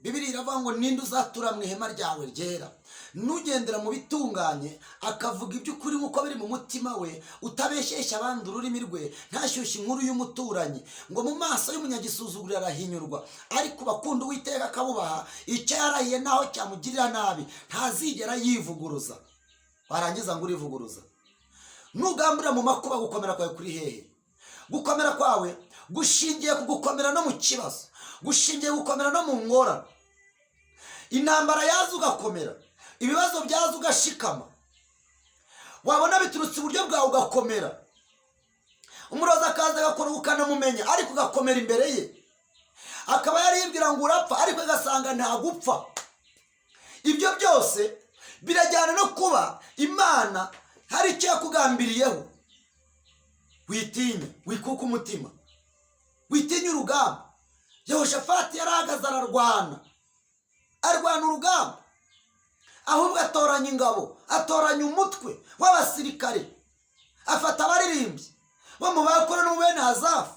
Bibiri iravuga ngo: "Ninde uzatura mu ihema ryawe ryera? Nugendera mu bitunganye, akavuga iby'ukuri nk'uko biri mu mutima we, utabeshyeshya abandi ururimi rwe, ntashyushye inkuru y'umuturanyi." Ngo mu maso y'umunyagisuzuguriro arahinyurwa, ariko bakunda Uwiteka akabubaha, icyo yarahiye naho cyamugirira nabi ntazigera yivuguruza. Warangiza ngo urivuguruza. Nugambura mu makuba, gukomera kwawe kuri hehe? Gukomera kwawe gushingiye ku gukomera no mu kibazo, gushingiye gukomera no mu ngorane. Intambara yaza ugakomera, ibibazo byaza ugashikama, wabona biturutse iburyo bwawe ugakomera, umurozi akaza agakora ukanamumenya, ariko ugakomera imbere ye. Akaba yaribwira ngo urapfa, ariko agasanga ntagupfa. Ibyo byose birajyana no kuba Imana hari icyo yakugambiriyeho. Witinya, wikuka umutima, witinya urugamba. Yehoshafati yarahagaze ararwana, arwana urugamba. Ahubwo atoranya ingabo, atoranya umutwe w'abasirikare, afata abaririmbyi bo mu Bakora no mu bene Azafu,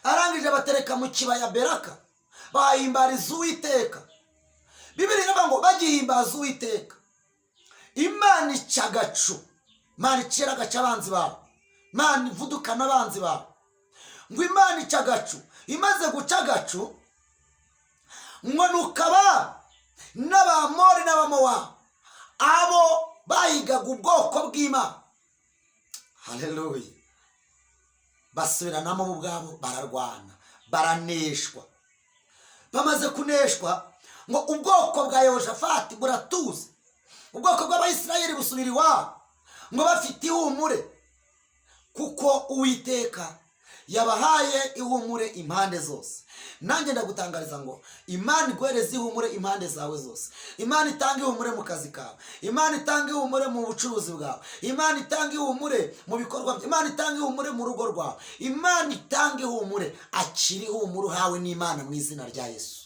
arangije abatereka mu kibaya Beraka, bahimbariza Uwiteka. Bibiri iravuga ngo bagihimbaza Uwiteka, Imana ica agacu. Imana icira agacu abanzi bawe, Imana ivudukana abanzi bawe. Ngo Imana ica agacu. Imaze guca agacu, ngo nukaba n'Abamori n'Abamowabu, abo bahigaga ubwoko bw'Imana, haleluya, basubiranamo bo ubwabo, bararwana, baraneshwa. Bamaze kuneshwa, ngo ubwoko bwa Yehoshafati buratuza, ubwoko bw'Abayisirayeli busubira iwabo, ngo bafite ihumure kuko Uwiteka yabahaye ihumure impande zose. Nanjye ndagutangariza ngo Imana iguhereze ihumure impande zawe zose. Imana itanga ihumure mu kazi kawe, Imana itanga ihumure mu bucuruzi bwawe, Imana itanga ihumure mu bikorwa byawe, Imana itanga ihumure mu rugo rwawe, Imana itanga ihumure. Akira ihumure uhawe n'Imana mu izina rya Yesu.